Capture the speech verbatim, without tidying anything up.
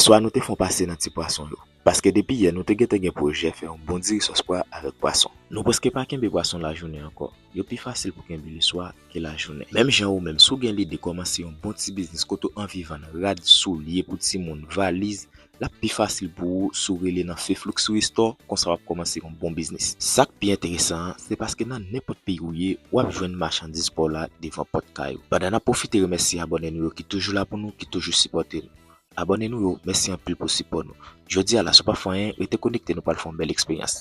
Swa nou te fè yon pase nan ti pwason yo. Paske depi yè, nou te gentan gen pwojè fè yon bon diri sòs pwa avèk pwason. Nou prèske pa kenbe pwason lajounen ankò. Yo pi fasil pou kenbe leswa ke lajounen. Menm jan ou menm, si w gen lide kòmanse yon bon ti biznis kote w anvi vann rad, soulye pou timoun, valiz, l ap pi fasil pou ou si w rele nan Feflux Restore, konsa w ap kòmanse yon bon biznis. Sa k pi enteresan an, se paske nan nenpòt peyi w ye, w ap jwenn machandiz pa w la devan pòt kay ou. Pandan n ap pwofite remèsye abòne nou yo ki toujou la pou nou, ki toujou sipòte nou. Abòne nou yo, mèsi anpil pou sipò nou. Jodi a la, si w pa fè anyen, rete konekte, nou pral fè yon bèl eksperyans.